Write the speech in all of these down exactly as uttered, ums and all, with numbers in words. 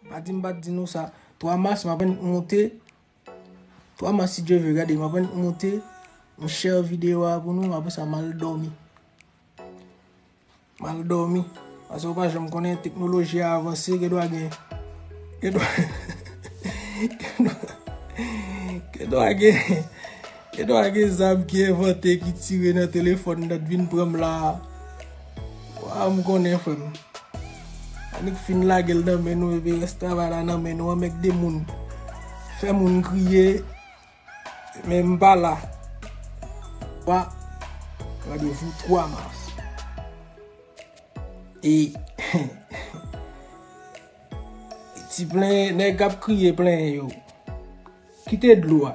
Pa di m pa t di nou sa. Twa mas, m aprann monte. Twa mas, si Dye vle, gade, m aprann monte. M share videyo a pou nou, apre sa, m al dòmi. M al dòmi. Paske w pa janm konnen, teknoloji a avanse, gen dwa gen. Gen dwa, gen dwa, gen dwa gen, gen dwa gen zam ki envante, ki tire nan telefòn nan, t vin pran m la. Wa, m konnen, frè m. Annik fin lage l nan men nou, epi rès travay la nan men nou, anmègde moun. Fè moun kriye, men m pa la. Wa, randevou twa mas. E ti plenyen, nèg k ap kriye plenyen yo. Kite dlo a.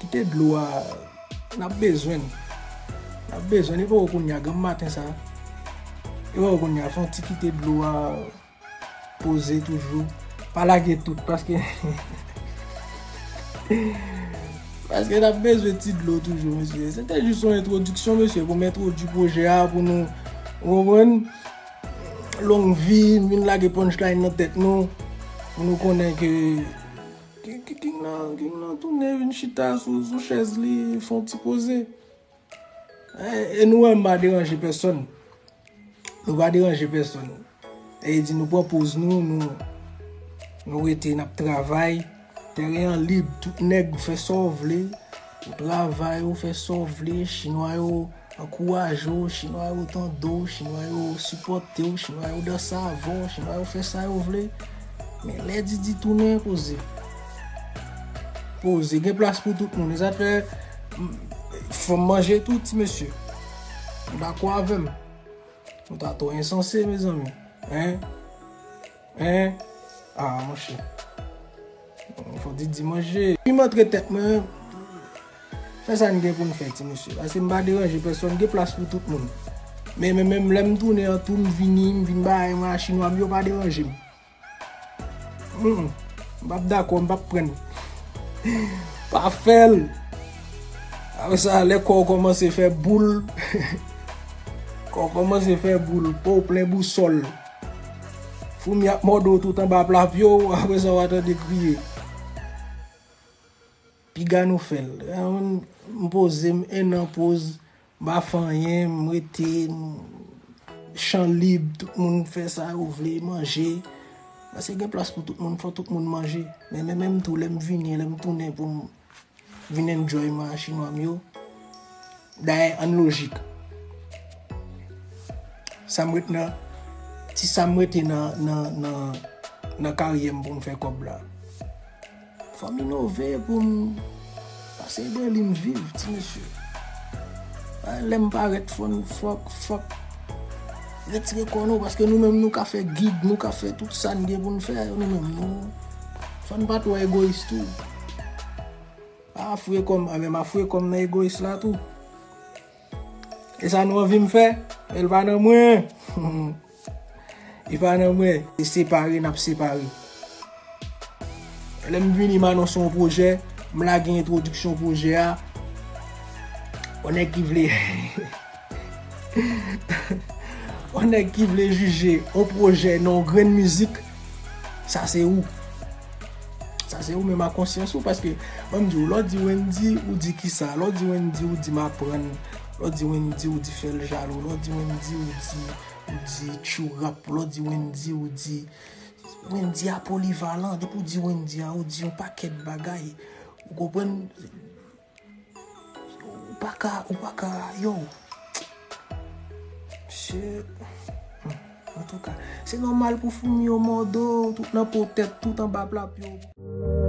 Kite dlo a. N ap bezwen l. N ap bezwen l. E poko kounye a, granm maten sa. E poko kounye a, fè yon ti kite dlo a poze toujou. Pa lage tout, paske paske n ap bezwen ti dlo toujou, mesye. Se te jis yon entwodiksyon, mesye, pou m entwodui pwojè a, pou nou, ou konprann, long vi, m vin lage punchline nan tèt nou, pou nou konnen ke, ke, ke King nan, King nan tounen vin chita sou, sou chèz li, fè yon ti poze. E, e nou wè m pa deranje pèsonn. Nou pa deranje pèsonn. E di nou pran poz nou, nou, nou rete, n ap travay. Teren an lib, tout nèg fè sa w vle. Ou travay, ou fè sa w vle. Chinwa yo ankouraje w, Chinwa yo tande w, Chinwa yo sipòte w, Chinwa yo danse avè w, Chinwa yo fè sa yo vle. Men lè Didi tounen, poze. Poze, gen plas pou tout moun. E sa fè, m, fò m manje tou, ti mesye. Nou dakò avè m? Nou ta twò ensanse, mezanmi. Hein? Hein? Ah, monchè. Fò Didi manje. Pi m antre tèt mwen, fè sa n gen pou n fè, ti mesye. Paske m pa deranje pèsonn, gen plas pou tout moun. Men, men, men, lè m tounen an tou, m vini, m vin bay mwen a chinwa m, yo pa deranje m. Mm, mm. M p ap dakò, m p ap pran. Pa fè l. Apre sa, lè kò w kòmanse fè boul, kò w kòmanse fè boul, po w plen bousòl. Foumi ap mòde w tout anba pla pye w, apre sa w a tande kriye. Piga nou fè l. M poze m, en an poz, m pa fè anyen, m rete, m, chan lib, tout moun fè sa yo vle, manje. Paske gen plas pou tout moun, fò tout moun manje. Men, men, men m tou, lè m vini, lè m tounen pou m vin enjoy mwen a chinwa m yo. Dayè, ann lojik. Sa m ret nan, ti sa m rete nan, nan, nan, nan karyè m pou m fè kòb la. Fò m inove pou m pase Ebreli m viv, ti mesye. Lè m parèt, fò n, fòk, fòk retire kò nou, paske nou menm nou ka fè gig, nou ka fè tout sa n gen pou n fè, nou menm nou. Fò n pa twò egoyis tou. Pa afouye kò m, a, men m afouye kò m nan egoyis la tou. E sa nou anvi m fè, men l pa nan mwen. Li pa nan mwen. Se separe, n ap separe. Lè m vini, m anonse yon pwojè, m lage entwodiksyon pwojè a. Yon nèg ki vle, yon nèg ki vle jije yon pwojè nan yon grenn mizik, sa se ou. Sa se ou menm ak konsyans ou, paske, ban m di w, lè w di Wendy, ou di kisa? Lè w di Wendy, ou di m aprann. Lè w di Wendy, ou di fè l jalou. Lè w di Wendy, ou di, ou di tchou rap. Lè w di Wendy, ou di Wendy a polivalan. Depi w di Wendy a, ou di yon pakèt bagay. Ou konprann? Ou pa ka, ou pa ka, yo. Mesye, antouka, se nòmal pou foumi yo mòde w, tout nan po tèt, tout anba pla pye w.